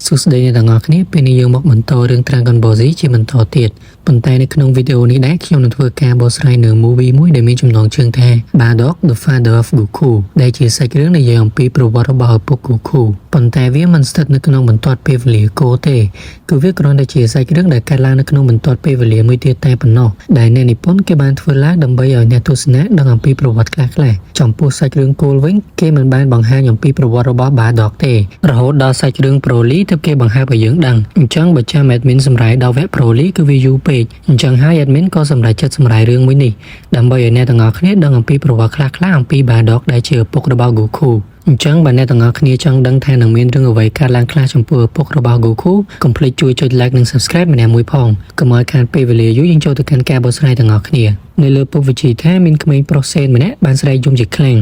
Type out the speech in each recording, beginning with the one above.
សួស្តីអ្នកទាំងអស់គ្នាពេលនេះយើងមកបន្តរឿង Dragon Ball Z ជាបន្តទៀតប៉ុន្តែនៅក្នុងវីដេអូនេះដែរខ្ញុំនឹងធ្វើការបកស្រាយនៅ movie មួយដែលមានចំណងជើងថា Bardock the Father of Goku ដែលជាសាច់រឿងនិយាយអំពីប្រវត្តិរបស់ឪពុក Goku ប៉ុន្តែវាមិនស្ថិតនៅក្នុងបន្ទាត់ពេលវេលាគោទេគឺវាគ្រាន់តែជាសាច់រឿងដែលកើតឡើងនៅក្នុងបន្ទាត់ពេលវេលាមួយទៀតតែប៉ុណ្ណោះដែលអ្នកនិពន្ធគេបានធ្វើឡើងដើម្បីឲ្យអ្នកទស្សនាដឹងអំពីប្រវត្តិខ្លះៗចំពោះសាច់រឿងគោលវិញគេមិនបានបង្ហាញអំពីប្រវត្តិរបស់ Bardock ទេរហូតដល់សាច់រឿង Broly ទើបគេបង្ហើបឲ្យយើងដឹងអញ្ចឹងបើចាំ admin សម្រាយដល់វគ្គ Broly គឺវាយូរពេកអញ្ចឹងហើយ admin ក៏សម្រេចចិត្តសម្រាយរឿងមួយនេះដើម្បីឲ្យអ្នកទាំងអស់គ្នាដឹងអំពីប្រវត្តិខ្លះៗអំពី Bardock ដែលជាឪពុករបស់ Goku អញ្ចឹងបើអ្នកទាំងអស់គ្នាចង់ដឹងថានឹងមានរឿងអ្វីកើតឡើងខ្លះចំពោះឪពុករបស់ Goku កុំភ្លេចជួយចុច like និង Subscribe ម្នាក់មួយផងកុំឲ្យខានពេលវេលាយូរយើងចូលទៅកាន់ការបកស្រាយទាំងអស់គ្នានៅលើភពវិជាថាមានក្មេងប្រុសសេនម្នាក់បានស្រែកយំជាខ្លាំ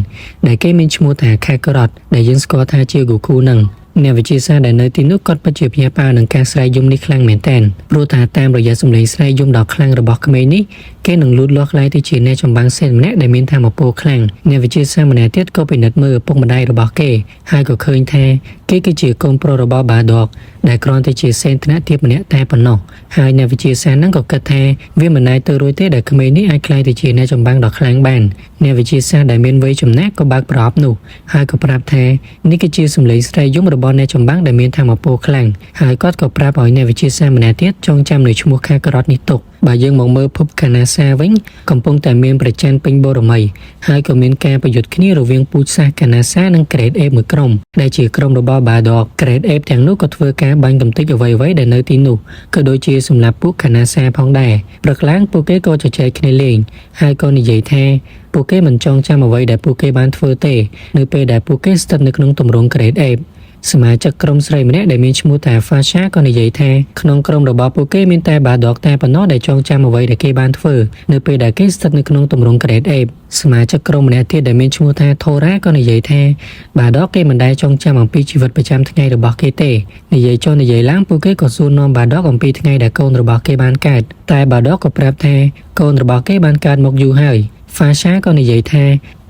ងដែលគេមានឈ្មោះថា Kakarot ដែលយើងស្គាល់ថាជា Goku នឹងអ្នកវិទ្យាសាស្ត្រដែលនៅទីនោះគាត់ពិតជាភ្ញាក់ផ្អើលនឹងការស្រែកយំនេះខ្លាំងមែនទែនព្រោះថាតាមរយៈសម្លេងស្រែកយំដ៏ខ្លាំងរបស់ក្មេងនេះគេនឹងលូតលាស់ក្លាយទៅជាអ្នកចម្បាំងសេនម្នាក់ដែលមានថាមពលខ្លាំងអ្នកវិទ្យាសាស្ត្រម្នាក់ទៀតក៏ពិនិត្យមើលឪពុកម្ដាយរបស់គេហើយក៏ឃើញថាគេគឺជាកូនប្រុសរបស់បាដកដែលគ្រាន់តែជាសេនថ្នាក់ទាបម្នាក់តែប៉ុណ្ណោះហើយអ្នកវិទ្យាសាស្ត្រហ្នឹងក៏គិតថាវាមិនអាចទៅរួចទេដែលក្មេងនេះអាចក្លាយទៅជាអ្នកចម្បាំងដ៏ខ្លាំងបានអ្នកវិទ្យាសាស្ត្រដែលមានវ័យចំណាស់ក៏បើកប្រអប់នោះហើយក៏ប្រាប់ថានេះគឺជាសម្លេងស្រែកយំរបស់អ្នកចម្បាំងដែលមានថាមពលខ្លាំងហើយគាត់ក៏ប្រាប់ឲ្យអ្នកវិទ្យាសាស្ត្រម្នាក់ទៀតចងចាំនៅឈ្មោះខាការ៉ុតនេះទុកបើយើងមកមើលភពកាណាសាវិញកំពុងតែមានប្រច័នពេញបូរមីហើយក៏មានការប្រយុទ្ធគ្នារវាងពូជសាសន៍កាណាសានិង Great Ape មួយក្រុមដែលជាក្រុមរបស់ Bardock Great Ape ទាំងនោះក៏ធ្វើការបាញ់កំទេចអ្វីៗដែលនៅទីនោះក៏ដូចជាសម្រាប់ពួកកាណាសាផងដែរព្រឹកឡើងពួកគេក៏ជជែកគ្នាលេងហើយក៏និយាយថាពួកគេមិនចងចាំអ្វីដែលពួកគេបានធ្វើទេនៅពេលដែលពួកគេស្ថិតនៅក្នុងទម្រង់ Great Ape សមាជិកក្រុមស្រីម្នាក់ដែលមានឈ្មោះថា Fasha ក៏និយាយថាក្នុងក្រុមរបស់ពួកគេមានតែ Bardock តែប៉ុណ្ណោះដែលចងចាំអ្វីដែលគេបានធ្វើនៅពេលដែលគេស្ថិតនៅក្នុងទម្រង់ Great Ape សមាជិកក្រុមម្នាក់ទៀតដែលមានឈ្មោះថា Thora ក៏និយាយថា Bardock គេមិនដែលចងចាំអំពីជីវិតប្រចាំថ្ងៃរបស់គេទេនិយាយចុះនិយាយឡើងពួកគេក៏សួរនាំ Bardock អំពីថ្ងៃដែលកូនរបស់គេបានកើតតែ Bardock ក៏ប្រាប់ថាកូនរបស់គេបានកើតមកយូរហើយ Fasha ក៏និយាយថ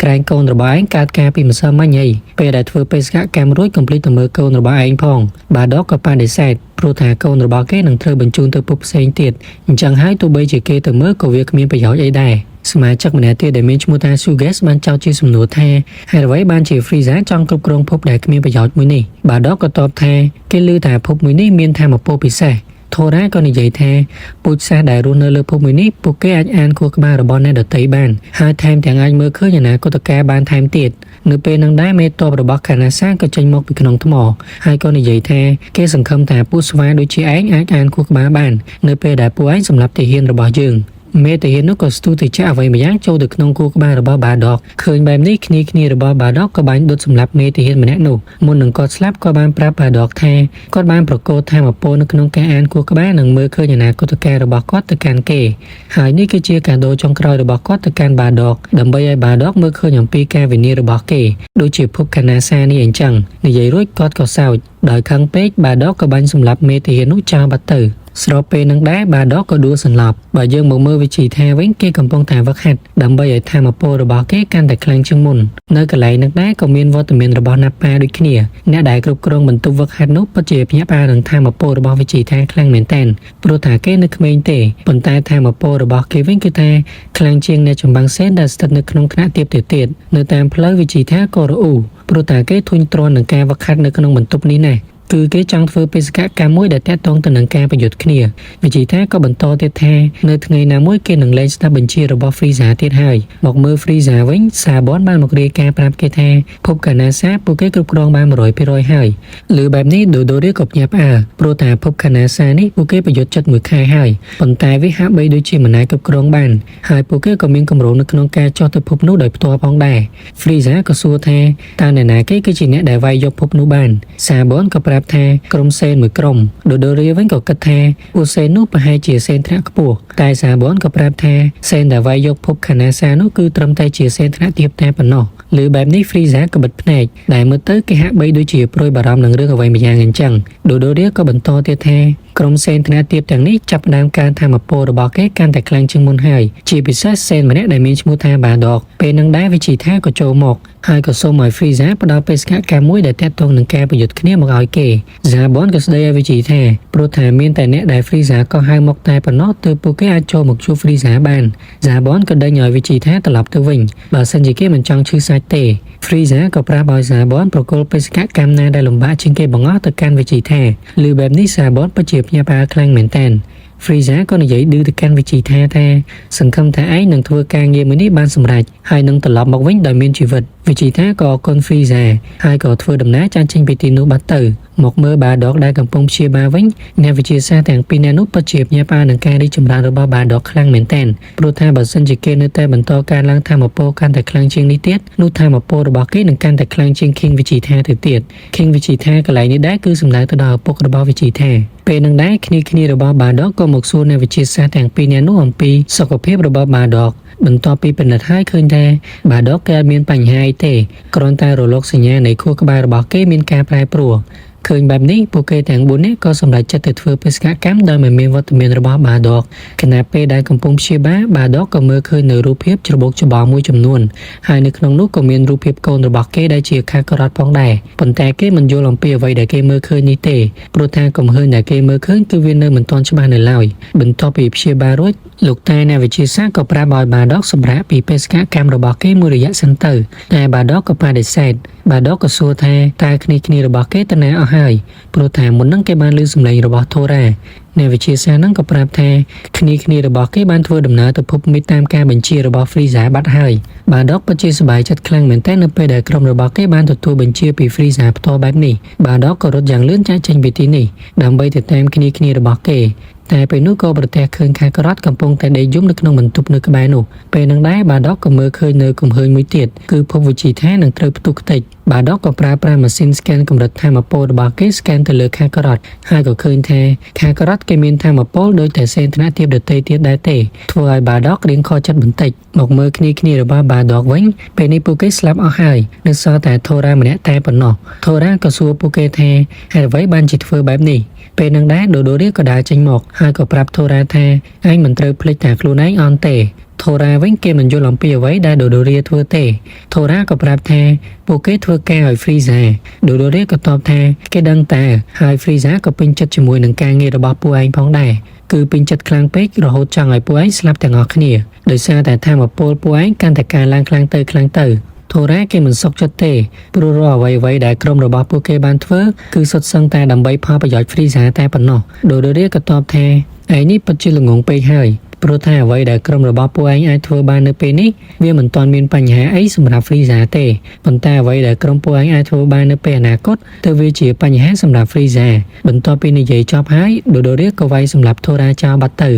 ាក្រែងកូនរបស់ឯងកើតការពីម្សិលមិញហីពេលដែលធ្វើបេសកកម្មរួចកុំភ្លេចទៅមើលកូនរបស់ឯងផងបាដកក៏បដិសេធព្រោះថាកូនរបស់គេនឹងត្រូវបញ្ជូនទៅភពផ្សេងទៀតអញ្ចឹងហើយទោះបីជាគេទៅមើលក៏វាគ្មានប្រយោជន៍អីដែរសមាជិកម្នាក់ទៀតដែលមានឈ្មោះថា Suges បានចោទជាសំណួរថាហេតុអ្វីបានជា Frieza ចង់គ្រប់គ្រងភពដែលគ្មានប្រយោជន៍មួយនេះបាដកក៏តបថាគេឮថាភពមួយនេះមានថាមពលពិសេស ធូរ៉ាក៏និយាយថាពូជសាសន៍ដែលរស់នៅលើភពមួយនេះពួកគេអាចអានខួរក្បាលរបស់អ្នកដទៃបានហើយថែមទាំងអាចមើលឃើញអនាគតកាលបានថែមទៀតនៅពេលនឹងដែរមេតបរបស់កាណាសាក៏ចេញមកពីក្នុងថ្មហើយក៏និយាយថាគេសង្ឃឹមថាពួកស្វាដូចជាឯងអាចអានខួរក្បាលបាននៅពេលដែលពួកឯងសម្លាប់ទាហានរបស់យើងមេទាហាននោះក៏ស្ទុះទៅចាក់អ្វីម្យ៉ាងចូលទៅក្នុងខួរក្បាលរបស់បាដកឃើញបែបនេះគ្នាគ្នារបស់បាដកក៏បាញ់ដុតសម្លាប់មេទាហានម្នាក់នោះមុននឹងគាត់ស្លាប់ក៏បានប្រាប់បាដកថាគាត់បានប្រកល់ថាមពលនៅក្នុងការអានខួរក្បាលនិងមើលឃើញអនាគតកាលរបស់គាត់ទៅកាន់គេហើយនេះគឺជាកាដូចុងក្រោយរបស់គាត់ទៅកាន់បាដកដើម្បីឲ្យបាដកមើលឃើញអំពីការវិនាសរបស់គេដូចជាភពកាណាសានេះអញ្ចឹងនិយាយរួចគាត់ក៏សើចដោយខឹងពេកបាដកក៏បាញ់សម្លាប់មេទាហាននោះចោលបាត់ទៅស្របពេលនឹងដែរបាដកក៏ដួលសន្លប់បើយើងមកមើលវិជីថាវិញគេកំពុងតែវឹកហាត់ដើម្បីឲ្យថាមពលរបស់គេកាន់តែខ្លាំងជាងមុននៅកន្លែងនឹងដែរក៏មានវត្តមានរបស់ណាប៉ាដូចគ្នាអ្នកដែលគ្រប់គ្រងបន្ទប់វឹកហាត់នោះពិតជាភ្ញាក់ផ្អើលនឹងថាមពលរបស់វិជីថាខ្លាំងមែនទែនព្រោះថាគេនៅក្មេងទេប៉ុន្តែថាមពលរបស់គេវិញគឺថាខ្លាំងជាងអ្នកចម្បាំងសេនដែលស្ថិតនៅក្នុងថ្នាក់ទាបទៀតទៀតនៅតាមផ្លូវវិជីថាក៏រអ៊ូព្រោះថាគេធុញទ្រាន់នឹងការវឹកហាត់នៅក្នុងបន្ទប់នេះណាស់គឺគេចង់ធ្វើបេសកកម្មមួយដែលតាក់ទងទៅនឹងការប្រយុទ្ធគ្នាវិជីថាក៏បន្តទៀតថានៅថ្ងៃណាមួយគេនឹងលែងស្ដាប់បញ្ជារបស់ Frieza ទៀតហើយមកមើល Frieza វិញសាបនបានមករាយការណ៍ប្រាប់គេថាភពកាណាសាពួកគេគ្រប់គ្រងបាន100%ហើយឬបែបនេះដូដូរីក៏ភ្ញាក់ផ្អើលព្រោះថាភពកាណាសានេះពួកគេប្រយុទ្ធចិត្តមួយខែហើយប៉ុន្តែវាហាក់បីដូចជាមិនអាចគ្រប់គ្រងបានហើយពួកគេក៏មានគម្រោងនៅក្នុងការចុះទៅភពនោះដោយផ្ទាល់ផងដែរ Frieza ក៏សួរថាតើអ្នកណាគេគឺជាអ្នកដែលវាយយកភពនោះបានសាបនក៏ប្រាប់ថាក្រុមសេនមួយក្រុមដូដូរីវិញក៏គិតថាពួកសេននោះប្រហែលជាសេនថ្នាក់ខ្ពស់តែសាបនក៏ប្រាប់ថាសេនដែលវាយយកភពខាណាសានោះគឺត្រឹមតែជាសេនថ្នាក់ទាបតែប៉ុណ្ណោះឬបែបនេះ Frieza ក៏បិទភ្នែកដែលមើលទៅគេហាក់បីដូចជាព្រួយបារម្ភនឹងរឿងអ្វីម្យ៉ាងអញ្ចឹងដូដូរីក៏បន្តទៀតថាក្រុមសេនថ្នាក់ទាបទាំងនេះចាប់ផ្ដើមកើនថាមពលរបស់គេកាន់តែខ្លាំងជាងមុនហើយជាពិសេសសេនម្នាក់ដែលមានឈ្មោះថាបាដកពេលនឹងដែរវិជីថាក៏ចូលមកហើយក៏សូមឲ្យ Frieza ផ្ដល់បេសកកម្មមួយដែលតាក់ទងនឹងការប្រយុទ្ធគ្នាមកឲ្យគេ គេ Zarbon ក៏ស្ដីឲ្យ Vegeta ព្រោះថាមានតែអ្នកដែល Frieza ក៏ហៅមកតែប៉ុណ្ណោះទើបពួកគេអាចចូលមកជួប Frieza បាន។ Zarbon ក៏ដេញឲ្យ Vegeta ត្រឡប់ទៅវិញបើសិនជាគេមិនចង់ឈឺសាច់ទេ។ Frieza ក៏ប្រាប់ឲ្យ Zarbon ប្រគល់បេសកកម្មណាដែលលំបាកជាងគេបង្អស់ទៅកាន់ Vegeta ឬបែបនេះ Zarbon ពិតជាភ្ញាក់ផ្អើលខ្លាំងមែនទែន។ Frieza ក៏និយាយឌឺទៅកាន់ Vegeta ថាសង្ឃឹមថាឯងនឹងធ្វើការងារមួយនេះបានសម្រេចហើយនឹងត្រឡប់មកវិញដោយមានជីវិត។ Vegeta ក៏អរគុណ Frieza ហើយក៏ធ្វើដំណើរចាញ់ចេញពីទីនោះបាត់ទៅ។មកមើលបាដកដែលកំពុងព្យាបាលវិញអ្នកវិទ្យាសាស្ត្រទាំងពីរនាក់នោះពិតជាភ្ញាក់ផ្អើលនឹងការរីកចម្រើនរបស់បាដកខ្លាំងមែនទែនព្រោះថាបើសិនជាគេនៅតែបន្តការឡើងថាមពលកាន់តែខ្លាំងជាងនេះទៀតនោះថាមពលរបស់គេនឹងកាន់តែខ្លាំងជាង King Vegeta ទៅទៀត។ King Vegeta កន្លែងនេះដែរគឺសំដៅទៅដល់ឪពុករបស់ Vegeta។ ពេលនឹងដែរគ្នាគ្នារបស់បាដកក៏មកសួរអ្នកវិទ្យាសាស្ត្រទាំងពីរនាក់នោះអំពីសុខភាពរបស់បាដកបន្ទាប់ពីពិនិត្យហើយឃើញថាបាដកគេអត់មានបញ្ហាអីទេគ្រាន់តែរលកសញ្ញានៃខួរក្បាលរបស់គេមានការប្រែប្រួលឃើញបែបនេះពួកគេទាំង4នាក់ក៏សម្រេចចិត្តទៅធ្វើបេសកកម្មដោយមិនមានវត្តមានរបស់បាដកខណៈពេលដែលកំពុងព្យាបាលបាដកក៏មើលឃើញនៅរូបភាពច្របូកច្របល់មួយចំនួនហើយនៅក្នុងនោះក៏មានរូបភាពកូនរបស់គេដែលជាខាការ៉ាត់ផងដែរប៉ុន្តែគេមិនយល់អំពីអ្វីដែលគេមើលឃើញនេះទេព្រោះថាកំហើញដែលគេមើលឃើញគឺវានៅមិនទាន់ច្បាស់នៅឡើយបន្ទាប់ពីព្យាបាលរួចលោកតាអ្នកវិទ្យាសាស្ត្រក៏ប្រាប់ឲ្យបាដកសម្រាកពីបេសកកម្មរបស់គេមួយរយៈសិនទៅតែបាដកក៏បដិសេធបាដកក៏សួរថាតើគ្នាគ្នារបស់គេទៅណាអស់ហើយព្រោះថាមុនហ្នឹងគេបានឮសំឡេងរបស់ថូរ៉ាអ្នកវិទ្យាសាស្ត្រហ្នឹងក៏ប្រាប់ថាគ្នាគ្នារបស់គេបានធ្វើដំណើរទៅភពមីតតាមការបញ្ជារបស់ Frieza បាត់ហើយបាដកពិតជាសប្បាយចិត្តខ្លាំងមែនទែននៅពេលដែលក្រុមរបស់គេបានទទួលបញ្ជាពី Frieza ផ្ទាល់បែបនេះបាដកក៏រត់យ៉ាងលឿនចាកចេញពីទីនេះដើម្បីទៅតាមគ្នាគ្នារបស់គេតែពេលនោះក៏ប្រទះឃើញខាការ៉ាត់កំពុងតែដេកយំនៅក្នុងបន្ទប់នៅក្បែរនោះពេលនឹងដែរបាដកក៏មើលឃើញនៅកំហើញមួយទៀតគឺភពវិជីថានឹងត្រូវផ្ទុះខ្ទេចបាដកក៏ប្រើប្រាស់ម៉ាស៊ីន scan កម្រិតថាមពលរបស់គេ scan ទៅលើខាការ៉ាត់ហើយក៏ឃើញថាខាការ៉ាត់គេមានថាមពលដូចតែសេនថ្នាក់ទៀបដទៃទៀតដែរទេធ្វើឲ្យបាដករៀងខកចិត្តបន្តិចមកមើលគ្នាគ្នារបស់បាដកវិញពេលនេះពួកគេស្លាប់អស់ហើយនៅសល់តែថូរ៉ាម្នាក់តែប៉ុណ្ណោះថូរ៉ាក៏សួរពួកគេថាហេតុអ្វីបានជាធ្វើបែបនេះពេលនឹងដែរដូដូរីក៏ដើរចេញមកហើយក៏ប្រាប់ថូរ៉ាថាឯងមិនត្រូវភ្លេចថាខ្លួនឯងអន់ទេថូរ៉ាវិញគេមិនយល់អំពីអ្វីដែលដូដូរីធ្វើទេថូរ៉ាក៏ប្រាប់ថាពួកគេធ្វើការឲ្យ Frieza ដូដូរីក៏តបថាគេដឹងតាហើយ Frieza ក៏ពេញចិត្តជាមួយនឹងការងាររបស់ពួកឯងផងដែរគឺពេញចិត្តខ្លាំងពេករហូតចង់ឲ្យពួកឯងស្លាប់ទាំងអស់គ្នាដោយសារតែថាមពលពួកឯងកាន់តែកើនឡើងខ្លាំងទៅខ្លាំងទៅថូរ៉ាគេមិនសុខចិត្តទេព្រោះរាល់អ្វីៗដែលក្រុមរបស់ពួកគេបានធ្វើគឺសុទ្ធសឹងតែដើម្បីផលប្រយោជន៍ Frieza តែប៉ុណ្ណោះដូដូរីក៏តបថាឯងនេះពិតជាល្ងងពេកហើយព្រោះថាអ្វីដែលក្រុមរបស់ពួកឯងអាចធ្វើបាននៅពេលនេះវាមិនទាន់មានបញ្ហាអីសម្រាប់ Frieza ទេប៉ុន្តែអ្វីដែលក្រុមពួកឯងអាចធ្វើបាននៅពេលអនាគតទៅវាជាបញ្ហាសម្រាប់ Frieza បន្ទាប់ពីនិយាយចប់ហើយដូដូរីក៏វាយសម្លាប់ថូរ៉ាចោលបាត់ទៅ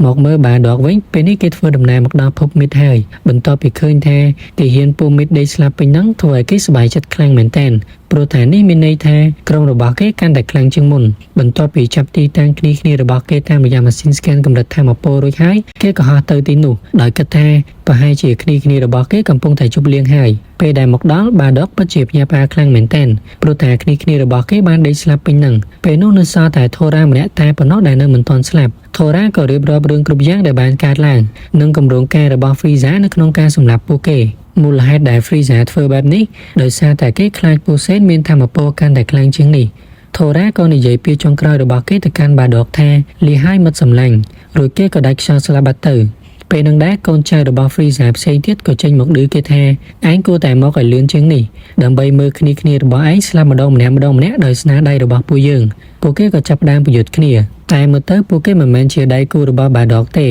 មកមើលបាដកវិញពេលនេះគេធ្វើដំណើរមកដល់ភពមីតហើយបន្ទាប់ពីឃើញថាទាហានពួកមីតដេកស្លាប់ពេញហ្នឹងធ្វើឲ្យគេសប្បាយចិត្តខ្លាំងមែនទែនព្រោះថានេះមានន័យថាក្រុមរបស់គេកាន់តែខ្លាំងជាងមុនបន្ទាប់ពីចាប់ទីតាំងគ្នាគ្នារបស់គេតាមរយៈម៉ាស៊ីន scan កម្រិតថាមពលរួចហើយគេក៏ហោះទៅទីនោះដោយគិតថាប្រហែលជាគ្នាគ្នារបស់គេកំពុងតែជប់លៀងហើយពេលដែលមកដល់បាដកពិតជាភ្ញាក់ផ្អើលខ្លាំងមែនទែនព្រោះថាគ្នាគ្នារបស់គេបានដេកស្លាប់ពេញហ្នឹងពេលនោះនៅសល់តែថូរ៉ាម្នាក់តែប៉ុណ្ណោះដែលនៅមិនទាន់ស្លាប់ថូរ៉ាក៏រៀបរាប់រឿងគ្រប់យ៉ាងដែលបានកើតឡើងនិងគម្រោងការរបស់ Frieza នៅក្នុងការសម្លាប់ពួកគេមូលហេតុដែល Frieza ធ្វើបែបនេះដោយសារតែគេខ្លាចពួកសេនមានថាមពលកាន់តែខ្លាំងជាងនេះថូរ៉ាក៏និយាយពីចុងក្រោយរបស់គេទៅកាន់បាដកថាលីហើយមិត្តសម្លាញ់រួចគេក៏ដាច់ខ្យល់ស្លាប់បាត់ទៅពេលនឹងដែរកូនចៅរបស់ Frieza ផ្សេងទៀតក៏ចេញមកឌឺគេថាឯងគួរតែមកឲ្យលឿនជាងនេះដើម្បីមើលគ្នាគ្នារបស់ឯងស្លាប់ម្ដងម្នាក់ម្ដងម្នាក់ដោយស្នាដៃរបស់ពួកយើងពួកគេក៏ចាប់ផ្ដើមប្រយុទ្ធគ្នាតែមើលទៅពួកគេមិនមែនជាដៃគូរបស់បាដកទេ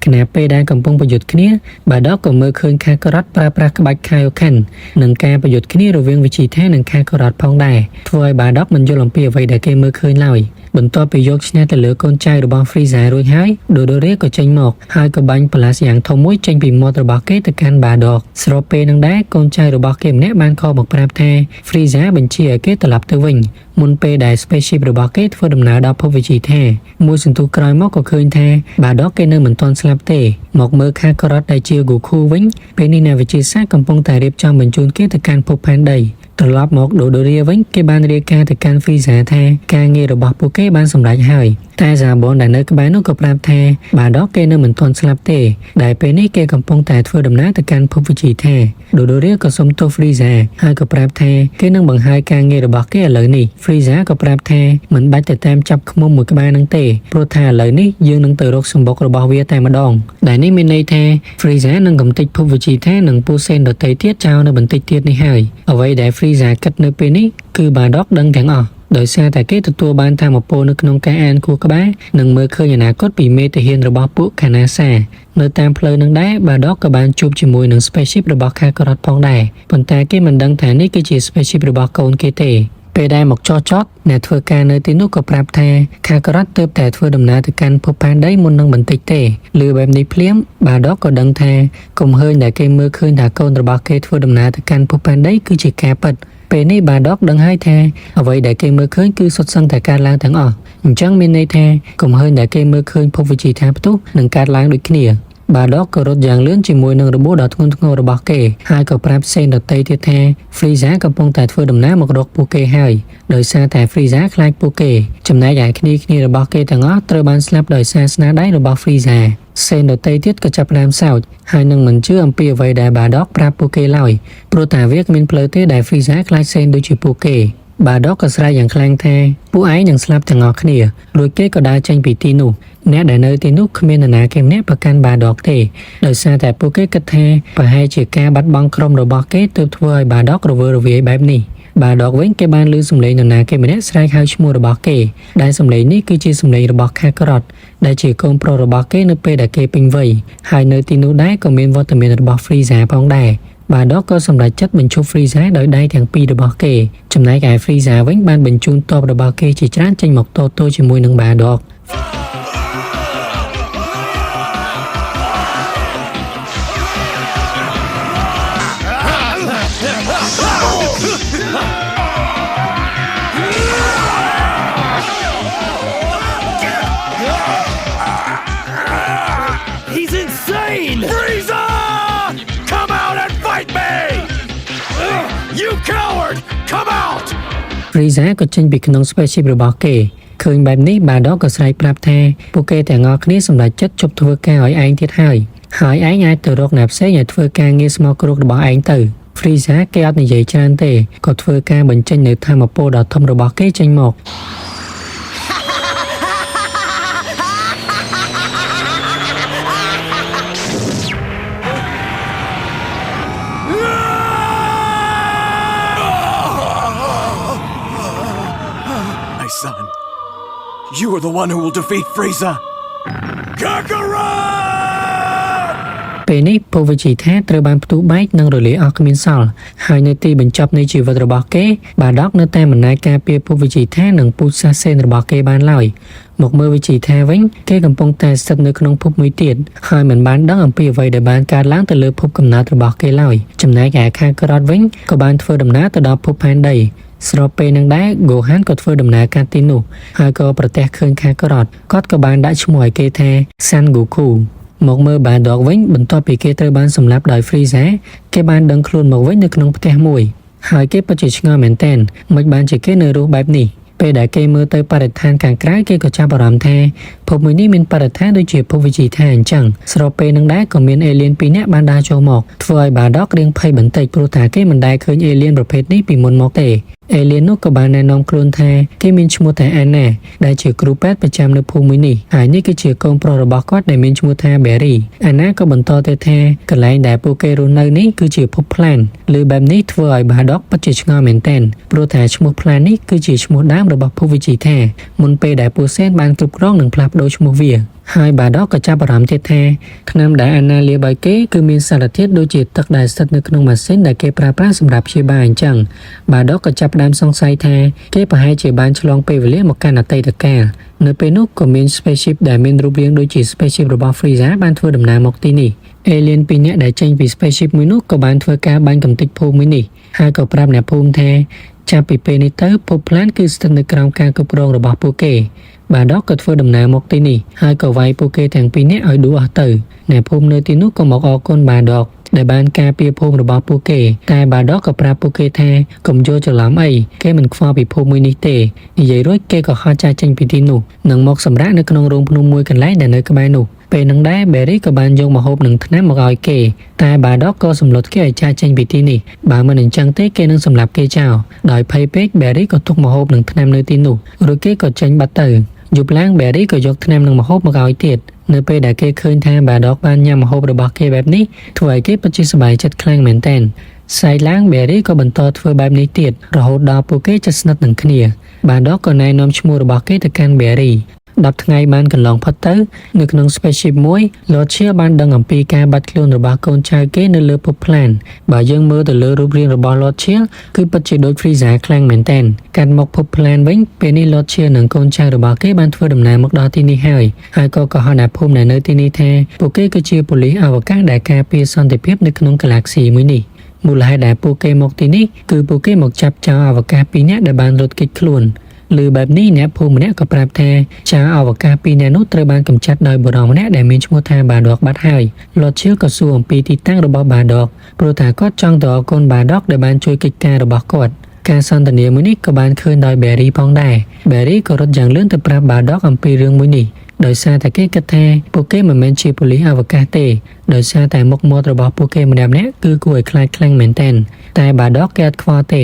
ខណៈពេលដែលកំពុងប្រយុទ្ធគ្នាបាដកក៏មើលឃើញខាការ៉ាត់ប្រើប្រាស់ក្បាច់ខាយូខិននិងការប្រយុទ្ធគ្នារវាងវិជីថានិងខាការ៉ាត់ផងដែរធ្វើឲ្យបាដកមិនយល់អំពីអ្វីដែលគេមើលឃើញឡើយបន្ទាប់ពីយកឈ្នះទៅលើកូនចៅរបស់ Frieza រួចហើយដូដូរ៉េក៏ចេញមកហើយក៏បាញ់ blast យ៉ាងធំមួយចេញពីមាត់របស់គេទៅកាន់បាដកស្របពេលនឹងដែរកូនចៅរបស់គេម្នាក់បានខលមកប្រាប់ថា Frieza បញ្ជាឲ្យគេត្រឡប់ទៅវិញមុនពេលដែល spaceship របស់គេធ្វើដំណើរដល់ភពវិជីថាមួយសន្ទុះក្រោយមកក៏ឃើញថាបាដកគេនៅមិនទាន់ស្លាប់ទេមកមើលខាការ៉ាត់ដែលជា Goku វិញពេលនេះអ្នកវិទ្យាសាស្ត្រកំពុងតែរៀបចំបញ្ជូនគេទៅកាន់ភពផែនដីត្រឡប់មកដូដូរីវិញគេបានរាយការណ៍ទៅកាន់ Frieza ថាការងាររបស់ពួកគេបានសម្រេចហើយ។ តែសាបនដែលនៅក្បែរនោះក៏ប្រាប់ថាបាដកគេនៅមិនទាន់ស្លាប់ទេដែលពេលនេះគេកំពុងតែធ្វើដំណើរទៅកាន់ភពវិជីថាដូដូរៀក៏សុំទោសហ្វ្រីសាហើយក៏ប្រាប់ថាគេនឹងបង្ហើយការងាររបស់គេឥឡូវនេះហ្វ្រីសាក៏ប្រាប់ថាមិនបាច់ទៅតាមចាប់ឃ្មុំមួយក្បាលនឹងទេព្រោះថាឥឡូវនេះយើងនឹងទៅរកសម្បុករបស់វាតែម្ដងដែលនេះមានន័យថាហ្វ្រីសានឹងកំទេចភពវិជីថានិងពូសេនដទៃទៀតចោលនៅបន្តិចទៀតនេះហើយអ្វីដែលហ្វ្រីសាគិតនៅពេលនេះគឺបាដកដឹងទាំងអស់ដោយសារតែគេទទួលបានធម៌ពលនៅក្នុងការអានខួរក្បាលនិងមើលឃើញអនាគតពីមេទាហានរបស់ពួកខាណាសានៅតាមផ្លូវនឹងដែរបាដកក៏បានជួបជាមួយនឹង spaceship របស់ខាការ៉ុតផងដែរប៉ុន្តែគេមិនដឹងថានេះគឺជា spaceship របស់កូនគេទេពេលដែលមកចោះចតអ្នកធ្វើការនៅទីនោះក៏ប្រាប់ថាខាការ៉ុតទើបតែធ្វើដំណើរទៅកាន់ភពផែនដីមុននឹងបន្តិចទេឬបែបនេះភ្លាមបាដកក៏ដឹងថាកំហើញដែលគេមើលឃើញថាកូនរបស់គេធ្វើដំណើរទៅកាន់ភពផែនដីគឺជាការពិតពេលនេះបាដកដឹងហើយថាអ្វីដែលគេមើលឃើញគឺសុទ្ធសឹងតែកើតឡើងទាំងអស់អញ្ចឹងមានន័យថាកំហើញដែលគេមើលឃើញភពវិជាថាផ្ទុះនឹងកើតឡើងដូចគ្នាបាដកក៏រត់យ៉ាងលឿនជាមួយនឹងរបួសដ៏ធ្ងន់ធ្ងររបស់គេហើយក៏ប្រាប់សេនដតីទៀតថាហ្វ្រីសាកំពុងតែធ្វើដំណើរមករកពួកគេហើយដោយសារតែហ្វ្រីសាខ្លាចពួកគេចំណែកឯគ្នាគ្នារបស់គេទាំងអស់ត្រូវបានស្លាប់ដោយសារស្នាដៃរបស់ហ្វ្រីសាសេនដតីទៀតក៏ចាប់ផ្ដើមសោចហើយនឹងមិនជឿអំពីអ្វីដែលបាដកប្រាប់ពួកគេឡើយព្រោះតែវាគ្មានផ្លូវទេដែលហ្វ្រីសាខ្លាចសេនដូចជាពួកគេបាដកក៏ស្រែកយ៉ាងខ្លាំងថាពួកឯងនឹងស្លាប់ទាំងអស់គ្នារួចគេក៏ដើរចេញពីទីនោះអ្នកដែលនៅទីនោះគ្មាននរណាគេម្នាក់ប្រកាន់បាដកទេដោយសារតែពួកគេគិតថាប្រហែលជាការបាត់បង់ក្រុមរបស់គេទើបធ្វើឲ្យបាដករវើរវាយបែបនេះបាដកវិញគេបានឮសំឡេងនរណាគេម្នាក់ស្រែកហៅឈ្មោះរបស់គេដែលសំឡេងនេះគឺជាសំឡេងរបស់ខាការ៉ុតដែលជាកូនប្រុសរបស់គេនៅពេលដែលគេពេញវ័យហើយនៅទីនោះដែរក៏មានវត្តមានរបស់ហ្វ្រីសាផងដែរបាដកក៏សម្រេចចិត្តបញ្ឈប់ហ្វ្រីសាដោយដៃទាំងពីររបស់គេចំណែកឯហ្វ្រីសាវិញបានបញ្ជូនទ័ពរបស់គេជាច្រើនចេញមកតទល់ជាមួយនឹងបាដក He's insane! Frieza! Come out and fight me! Ugh, you coward! Come out! ហ្វ្រីសាក៏ចេញពីក្នុង spaceship របស់គេឃើញបែបនេះបាដកក៏ស្រែកប្រាប់ថាពួកគេទាំងអស់គ្នាសម្រេចចិត្តជប់ធ្វើការឲ្យឯងទៀតហើយហើយឯងអាចទៅរកអ្នកផ្សេងឲ្យធ្វើការងារស្មោកគ្រោករបស់ឯងទៅហ្វ្រីសាគេអត់និយាយច្រើនទេក៏ធ្វើការបញ្ចេញនៅធម៌ពលដ៏ធំរបស់គេចេញមក My son, you are the one who will defeat Frieza. Kakarot! ពេលនេះពូវិជីថាត្រូវបានផ្ទុះបែកនិងរលាយអស់គ្មានសល់ហើយនៅទីបញ្ចប់នៃជីវិតរបស់គេបាដកនៅតែមិនអាចការពារពូវិជីថានិងពូជសាសសេនរបស់គេបានឡើយមកមើលវិជីថាវិញគេកំពុងតែស្ថិតនៅក្នុងភពមួយទៀតហើយមិនបានដឹងអំពីអ្វីដែលបានកើតឡើងទៅលើភពកំណើតរបស់គេឡើយចំណែកឯខាក្រតវិញក៏បានធ្វើដំណើរទៅដល់ភពផែនដីស្របពេលនឹងដែរហ្គូហានក៏ធ្វើដំណើរកាត់ទីនោះហើយក៏ប្រទះឃើញខាក្រតគាត់ក៏បានដាក់ឈ្មោះឲ្យគេថាសាន់ហ្គូគូមកមើលបាដកវិញបន្ទាប់ពីគេត្រូវបានសម្លាប់ដោយហ្វ្រីសាគេបានដឹងខ្លួនមកវិញនៅក្នុងផ្ទះមួយហើយគេពិតជាឆ្ងល់មែនទែនមិនបានជាគេនៅរស់បែបនេះពេលដែលគេមើលទៅបរិស្ថានខាងក្រៅគេក៏ចាប់អារម្មណ៍ថាភពមួយនេះមានបរិស្ថានដូចជាភពវិជីថាអញ្ចឹងស្របពេលនឹងដែរក៏មានអេលៀនពីរនាក់បានដើរចូលមកធ្វើឲ្យបាដករៀងភ័យបន្តិចព្រោះថាគេមិនដែលឃើញអេលៀនប្រភេទនេះពីមុនមកទេអេលៀននោះក៏បានណែនាំខ្លួនថាគេមានឈ្មោះថាអាណាដែលជាគ្រូពេទ្យប្រចាំនៅភូមិមួយនេះហើយនេះគឺជាកូនប្រុសរបស់គាត់ដែលមានឈ្មោះថាបេរីអាណាក៏បន្តទៅថាកន្លែងដែលពួកគេរស់នៅនេះគឺជាភពផ្លានឬបែបនេះធ្វើឲ្យបាដកពិតជាឆ្ងល់មែនទែនព្រោះថាឈ្មោះផ្លាននេះគឺជាឈ្មោះដើមរបស់ភពវិជីថាមុនពេលដែលពូសេនបានគ្រប់គ្រងនិងផ្លាស់ប្ដូរឈ្មោះវាហើយបាដកក៏ចាប់អារម្មណ៍ទៀតថាថ្នាំដែលអាណាលាបឲ្យគេគឺមានសារធាតុដូចជាទឹកដែលស្ថិតនៅក្នុងម៉ាស៊ីនដែលគេប្រើប្រាស់សម្រាប់ព្យាបាលអញ្ចឹងបាដកក៏ចាប់ផ្ដើមសង្ស័យថាគេប្រហែលជាបានឆ្លងពេលវេលាមកកាន់អតីតកាលនៅពេលនោះក៏មាន spaceship ដែលមានរូបរាងដូចជា spaceship របស់ Frieza បានធ្វើដំណើរមកទីនេះអេលៀនពីរនាក់ដែលចេញពី spaceship មួយនោះក៏បានធ្វើការបាញ់កំទេចភូមិមួយនេះហើយក៏ប្រាប់អ្នកភូមិថាចាប់ពីពេលនេះទៅភពផ្លានគឺស្ថិតនៅក្រោមការគ្រប់គ្រងរបស់ពួកគេបាដកក៏ធ្វើដំណើរមកទីនេះហើយក៏វាយពួកគេទាំងពីរនាក់ឲ្យដួលអស់ទៅអ្នកភូមិនៅទីនោះក៏មកអរគុណបាដក ដែលបានការពារភូមិរបស់ពួកគេតែបាដកក៏ប្រាប់ពួកគេថាកុំយល់ច្រឡំអីគេមិនខ្វល់ពីភូមិមួយនេះទេនិយាយរួចគេក៏ហោះចាស់ចេញពីទីនោះនិងមកសម្រាកនៅក្នុងរូងភ្នំមួយកន្លែងដែលនៅក្បែរនោះពេលនឹងដែរបេរីក៏បានយកម្ហូបនិងថ្នាំមកឲ្យគេតែបាដកក៏សម្លុតគេឲ្យចាស់ចេញពីទីនេះបើមិនអញ្ចឹងទេគេនឹងសម្លាប់គេចោលដោយភ័យពេកបេរីក៏ទុកម្ហូបនិងថ្នាំនៅទីនោះរួចគេក៏ចេញបាត់ទៅយប់ឡើងបេរីក៏យកថ្នាំនិងម្ហូបមកឲ្យទៀតនៅពេលដែលគេឃើញថាបាដកបានញ៉ាំម្ហូបរបស់គេបែបនេះធ្វើឲ្យគេពិតជាសប្បាយចិត្តខ្លាំងមែនទែនស្អែកឡើងបេរីក៏បន្តធ្វើបែបនេះទៀតរហូតដល់ពួកគេជិតស្និទ្ធនឹងគ្នាបាដកក៏ណែនាំឈ្មោះរបស់គេទៅកាន់បេរី10ថ្ងៃបានកន្លងផុតទៅនៅក្នុង spaceship មួយ Lord Chia បានដឹងអំពីការបាត់ខ្លួនរបស់កូនចៅគេនៅលើភពប្លានបើយើងមើលទៅលើរូបរាងរបស់ Lord Chia គឺពិតជាដូច Frieza ខ្លាំងមែនទែនកាត់មកភពប្លានវិញពេលនេះ Lord Chia និងកូនចៅរបស់គេបានធ្វើដំណើរមកដល់ទីនេះហើយហើយក៏កុហកអ្នកភូមិដែលនៅទីនេះថាពួកគេគឺជាប៉ូលីសអវកាសដែលការពារសន្តិភាពនៅក្នុង Galaxy មួយនេះមូលហេតុដែលពួកគេមកទីនេះគឺពួកគេមកចាប់ចោរអវកាសពីរនាក់ដែលបានរត់គេចខ្លួនឬបែបនេះអ្នកភូមិម្នាក់ក៏ប្រាប់ថាចោរអវកាសពីរនាក់នោះត្រូវបានកម្ចាត់ដោយបុរសម្នាក់ដែលមានឈ្មោះថាបាដកបាត់ហើយលតឈៀលក៏សួរអំពីទីតាំងរបស់បាដកព្រោះថាគាត់ចង់ទៅអរគុណបាដកដែលបានជួយកិច្ចការរបស់គាត់ការសន្ទនាមួយនេះក៏បានឃើញដោយបេរីផងដែរបេរីក៏រត់យ៉ាងលឿនទៅប្រាប់បាដកអំពីរឿងមួយនេះដោយសារតែគេគិតថាពួកគេមិនមែនជាប៉ូលីសអវកាសទេដោយសារតែមុខមាត់របស់ពួកគេម្នាក់ៗគឺគួរឲ្យខ្លាចខ្លាំងមែនទែនតែបាដកគេអត់ខ្វល់ទេ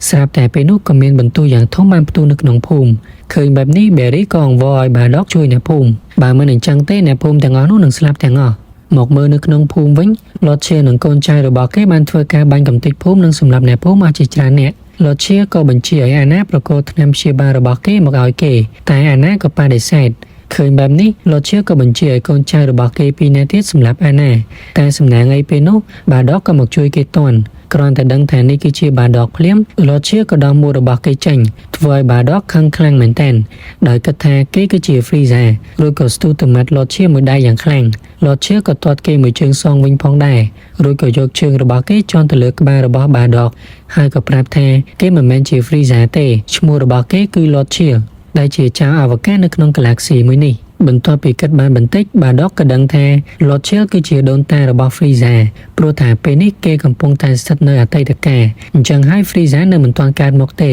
ស្រាប់តែពេលនោះក៏មានបន្ទុះយ៉ាងធំបានផ្ទុះនៅក្នុងភូមិឃើញបែបនេះបេរីក៏អង្វរឲ្យបាដកជួយអ្នកភូមិបើមិនអញ្ចឹងទេអ្នកភូមិទាំងអស់នោះនឹងស្លាប់ទាំងអស់មកមើលនៅក្នុងភូមិវិញលតឈៀនិងកូនចៅរបស់គេបានធ្វើការបាញ់កំទេចភូមិនិងសម្លាប់អ្នកភូមិអស់ជាច្រើនអ្នកលតឈៀក៏បញ្ជាឲ្យអាណាប្រគល់ថ្នាំព្យាបាលរបស់គេមកឲ្យគេតែអាណាក៏បដិសេធឃើញបែបនេះលតឈៀក៏បញ្ជាឲ្យកូនចៅរបស់គេពីរនាក់ទៀតសម្លាប់អាណាតែសំណាងអីពេលនោះបាដកក៏មកជួយគេទាន់គ្រាន់តែដឹងថានេះគឺជាបាដកភ្លាមលតឈៀក៏ដោះមួករបស់គេចេញធ្វើឲ្យបាដកខឹងខ្លាំងមែនទែនដោយគិតថាគេគឺជា Frieza រួចក៏ស្ទុះទៅមាត់លតឈៀមួយដៃយ៉ាងខ្លាំងលតឈៀក៏ទាត់គេមួយជើងសងវិញផងដែររួចក៏យកជើងរបស់គេជន់ទៅលើក្បាលរបស់បាដកហើយក៏ប្រាប់ថាគេមិនមែនជា Frieza ទេឈ្មោះរបស់គេគឺលតឈៀដែលជាចៅអវកាសនៅក្នុង Galaxy មួយនេះបន្ទាប់ពីគិតបានបន្តិចបាដកក៏ដឹងថា Lord Chill គឺជាដូនតារបស់ Frieza ព្រោះថាពេលនេះគេកំពុងតែស្ថិតនៅអតីតកាលអញ្ចឹងហើយ Frieza នៅមិនទាន់កើតមកទេ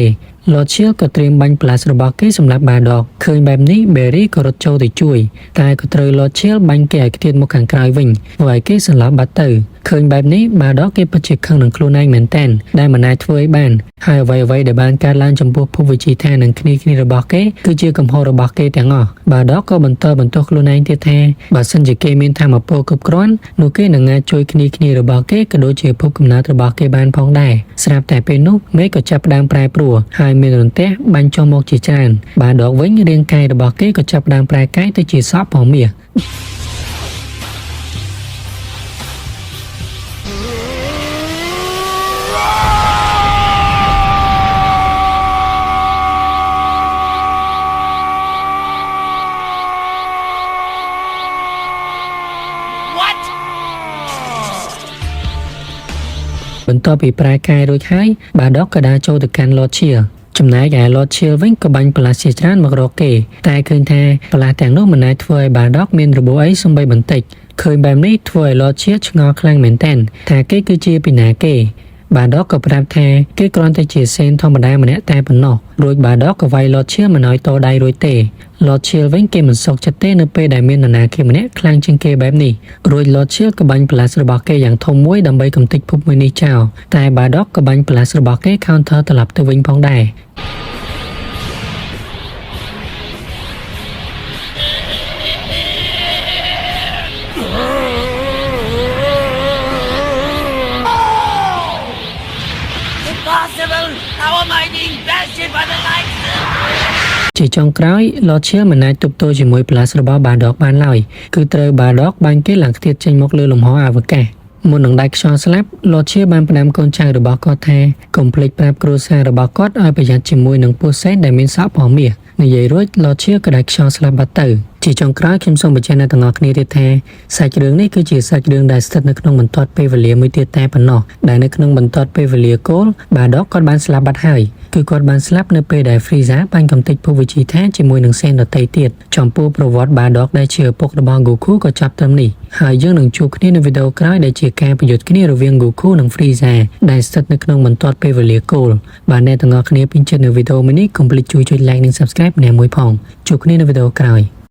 Lord Chill ក៏ត្រៀមបាញ់ blast របស់គេសម្រាប់បាដកឃើញបែបនេះ Berry ក៏រត់ចូលទៅជួយតែក៏ត្រូវ Lord Chill បាញ់គេឲ្យខ្ទាតមកខាងក្រោយវិញធ្វើឲ្យគេសន្លប់បាត់ទៅឃើញបែបនេះបាដកគេពិតជាខឹងនឹងខ្លួនឯងមែនទែនដែលមិនអាចធ្វើឲ្យបានហើយអ្វីៗដែលបានកើតឡើងចំពោះភពវិជាថានិងគ្នាគ្នារបស់គេគឺជាកំហុសរបស់គេទាំងអស់បាដកក៏បន្តបន្ទោសខ្លួនឯងទៀតថាបើសិនជាគេមានធម៌ពលគ្រប់គ្រាន់នោះគេនឹងអាចជួយគ្នាគ្នារបស់គេក៏ដូចជាភពកំណើតរបស់គេបានផងដែរស្រាប់តែពេលនោះមេឃក៏ចាប់ផ្ដើមប្រែប្រួលហើយមានរន្ទះបាញ់ចុះមកជាច្រើនបាដកវិញរាងកាយរបស់គេក៏ចាប់ផ្ដើមប្រែកាយទៅជាសក់ពណ៌មាស What? បន្ទាប់ពីប្រែកាយរួចហើយបាដកក៏ដើរចូលទៅកាន់ Lord Chill ចំណែកឯ Lord Chill វិញក៏បាញ់ blast ជាច្រើនមករកគេតែឃើញថា blast ទាំងនោះមិនអាចធ្វើឲ្យបាដកមានរបួសអីសូម្បីបន្តិចឃើញបែបនេះធ្វើឲ្យ Lord Chill ឆ្ងល់ខ្លាំងមែនទែនថាគេគឺជាពីណាគេបាដកក៏ប្រាប់ថាគេគ្រាន់តែជាសេនធម្មតាម្នាក់តែប៉ុណ្ណោះរួចបាដកក៏វាយ Lord Chill មិនឲ្យតដៃរួចទេ Lord Chill វិញគេមិនសុខចិត្តទេនៅពេលដែលមាននរណាគេម្នាក់ខ្លាំងជាងគេបែបនេះរួច Lord Chill ក៏បាញ់ blast របស់គេយ៉ាងធំមួយដើម្បីកំទេចភពមួយនេះចោលតែបាដកក៏បាញ់ blast របស់គេ counter ត្រឡប់ទៅវិញផងដែរ Impossible! How am I being bested by the likes of... ជាចុងក្រោយ Lord Chill មិនអាចទប់ទល់ជាមួយ blast របស់បាដកបានឡើយគឺត្រូវបាដកបាញ់គេឡើងខ្ទាតចេញមកលើលំហអវកាសមុននឹងដាច់ខ្យល់ស្លាប់ Lord Chill បានផ្ដាំកូនចៅរបស់គាត់ថាកុំភ្លេចប្រាប់គ្រួសាររបស់គាត់ឲ្យប្រយ័ត្នជាមួយនឹងពស់សែនដែលមានសក់ពណ៌មាសនិយាយរួច Lord Chill ក៏ដាច់ខ្យល់ស្លាប់បាត់ទៅ ជាចុងក្រោយខ្ញុំសូមបញ្ជាក់អ្នកទាំងអស់គ្នាទៀតថាសាច់រឿងនេះគឺជាសាច់រឿងដែលស្ថិតនៅក្នុងបន្ទាត់ពេលវេលាមួយទៀតតែប៉ុណ្ណោះដែលនៅក្នុងបន្ទាត់ពេលវេលាគោលបាដកគាត់បានស្លាប់បាត់ហើយគឺគាត់បានស្លាប់នៅពេលដែល Frieza បាញ់កំទេចភពវិជីថាជាមួយនឹងសេនដទៃទៀតចំពោះប្រវត្តិបាដកដែលជាឪពុករបស់ Goku ក៏ចាប់ត្រឹមនេះហើយយើងនឹងជួបគ្នានៅវីដេអូក្រោយដែលជាការប្រយុទ្ធគ្នារវាង Goku និង Frieza ដែលស្ថិតនៅក្នុងបន្ទាត់ពេលវេលាគោលបាទអ្នកទាំងអស់គ្នាពេញចិត្តនៅវីដេអូមួយនេះកុំភ្លេចជួយចុច like និង Subscribe ម្នាក់មួយផងជួបគ្នានៅវីដេអូក្រោយ។